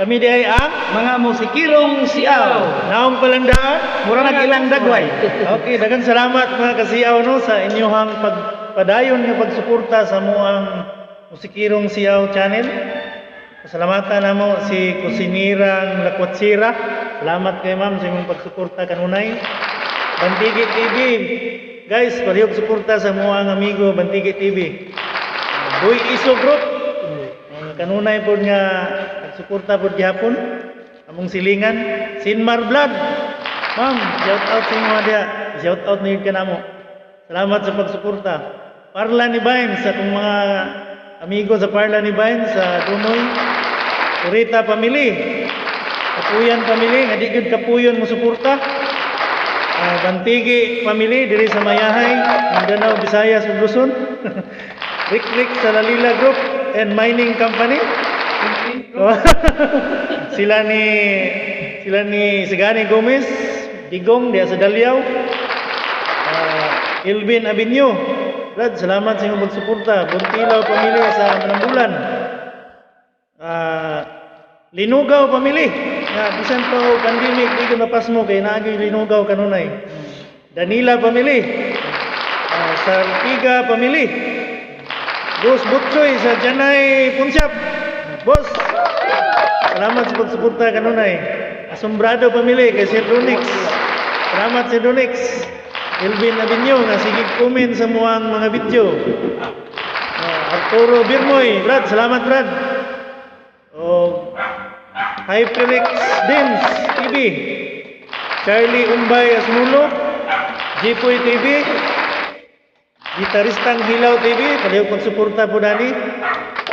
Kami diay ang Mga musikirong siaw. Naong palandaan. Mura nag ilang dagway. Okay, daghang salamat, mga kasiyaw, no, sa inyong pagpadayon nga pagsuporta sa amoang Musikirong Siyaw channel. Pasalamatan namo si Kusinirang Lakwatsira. Salamat kay ma'am sa imong pagsuporta kanunay. Bantigi TV. Guys, palihog suporta sa amoang amigo Bantigi TV. Boy Iso Group. Kanunay pod nga nagsuporta pod gihapon. Among silingan, Sinmar Vlog. Ma'am, shout out sa inyo diha. Shout out na yun ka namo. Salamat sa pagsuporta. Parla ni Vines, sa akong mga amigo sa Parla ni Vines sa Dumoy. Purita Family. Kapuyan Family, nga di gyud kapuyon mo suporta. Bantigi Family diri sa Mayahay, Mindanao, Visayas ug Luzon. Rick Rick sa Lalila Group and Mining Company. Sila ni Sigani Gomez, Digong diha sa Dalyaw. Ilvin Abinyo. Brad, salamat sa inyong pagsuporta. Buntilaw Family sa Manambulan. Linugaw Family. Nga bisan pa og pandemic, di ko mapasmo kay naa gyud Linugaw kanunay. Danila Family. Sartiga Family. Boss Butchoy sa Janay Punsyap. Boss, salamat sa pagsuporta kanunay. Asombrado Family kay Sir Donix. Salamat, Sir Donix. Elvin Abinyo nga sige comment sa muang mga video. Arturo Birmoy, Brad, salamat, Brad. O HyperX Dance TV. Charlie Umbay Asmulo, Jipoy TV, Gitaristang Hilaw TV, palihog pagsuporta po dani.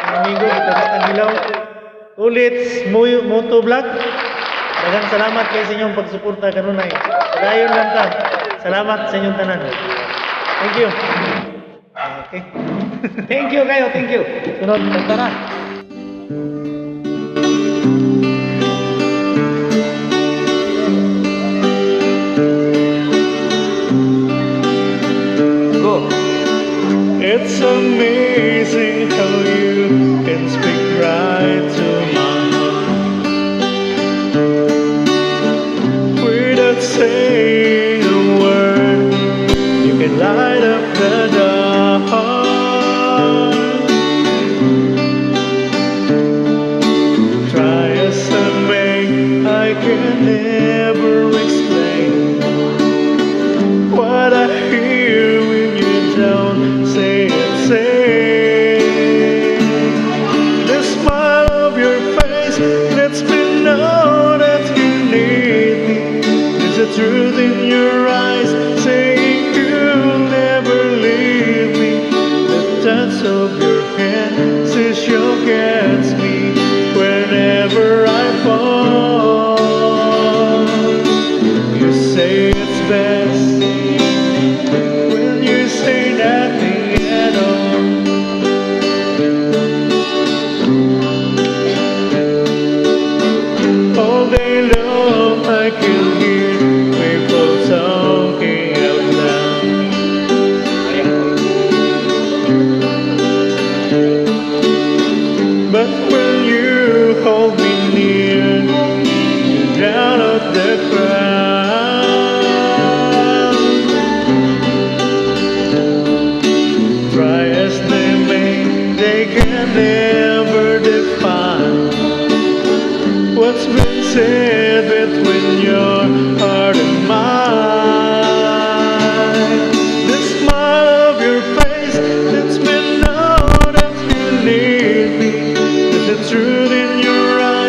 Ang amigo Gitaristang Hilaw. Ulits Moto Vlog. Daghang salamat kay sa inyong pagsuporta kanunay. Padayon lang ta. Salamat sa inyong tanan. Thank you. Okay. Thank you kayo, thank you. Sunod, Tara. Go. It's amazing how you can speak right to my heart without saying a word. You can light up the dark. Try as I may, I can never explain what I hear when you don't say it. Say the smile of your face lets me know that you need me. There's a truth in your eyes saying you'll never leave me. The touch of your hand says you'll catch me whenever I fall. You say it's best when you say nothing at all. All day long I can hear people talking out loud. But when you hold me near, you drown out the crowd. Try as they may, they can never define what's been said between your heart and mine. The smile of your face lets me know that you need me. There's a truth in your eyes.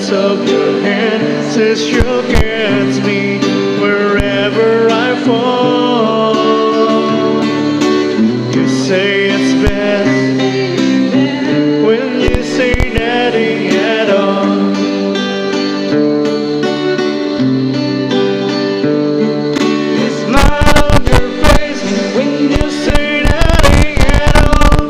Softness of your hand says you'll catch me wherever I fall. You say it's best when you say nothing at all. The smile on your face when you say nothing at all.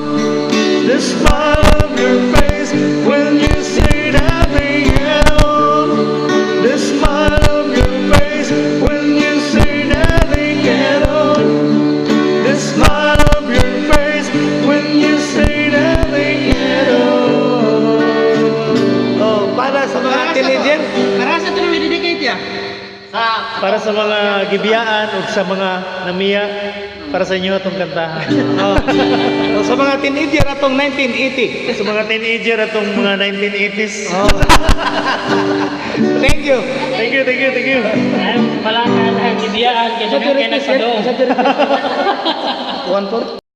The smile on your face when you say nothing at all. The smile on your face when you say nothing at all. The smile of your face when you say nothing at all. Oh, para sa mga teenager. Para sa ito na dedicate ya. Sa Para sa mga gibiyaan o sa mga namiya, para sa inyo itong kantahan. Oh. Oh, sa mga teenager atong 1980. Sa mga teenager atong mga 1980s. Oh. Thank you. Thank you, thank you, thank you. Ay, pala ka ang gibiyaan kay Sa daghan kay nagpadong. 1-4.